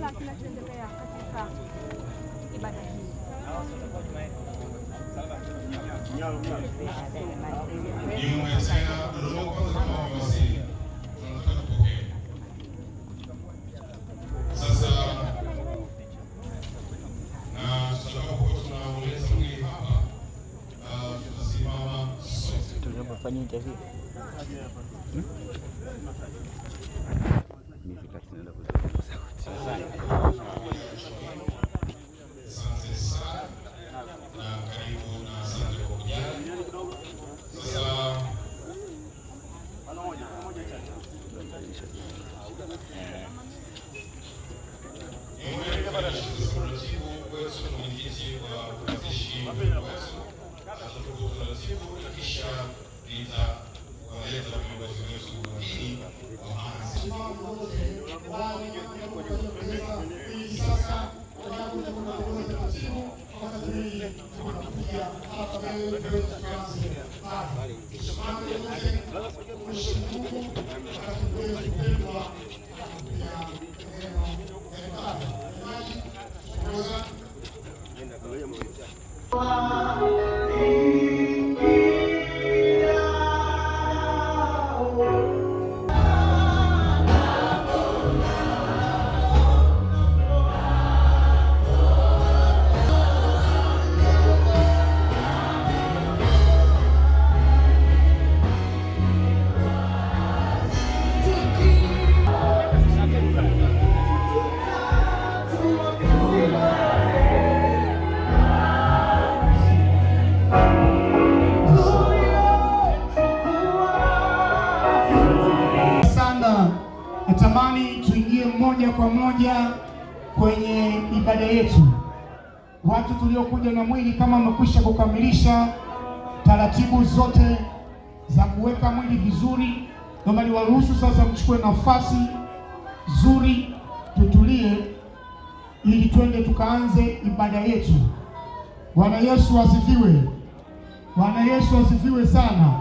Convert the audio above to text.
sasa kinachoendelea katika ibada hii. Jiunge tena Dodoma kwanza kama wamewasili. Tunataka tupokee. Sasa na tutakapokuwa tunauleta mwili hapa, tutasimama sote. Tunapofanya interview. Mimi tunaenda kuzungumza. Asante sana na karibu na asante kwa kujali. Sasa niombe mratibu wetu, mwenyekiti wa mazishi wetu atatupa utaratibu na kisha nitawaleta viongozi wetu wa dini waanze. Sana natamani tuingie moja kwa moja kwenye ibada yetu. Watu tuliokuja na mwili, kama wamekwisha kukamilisha taratibu zote za kuweka mwili vizuri, naomba niwaruhusu sasa mchukue nafasi nzuri, tutulie ili twende tukaanze ibada yetu. Bwana Yesu asifiwe! Bwana Yesu asifiwe sana.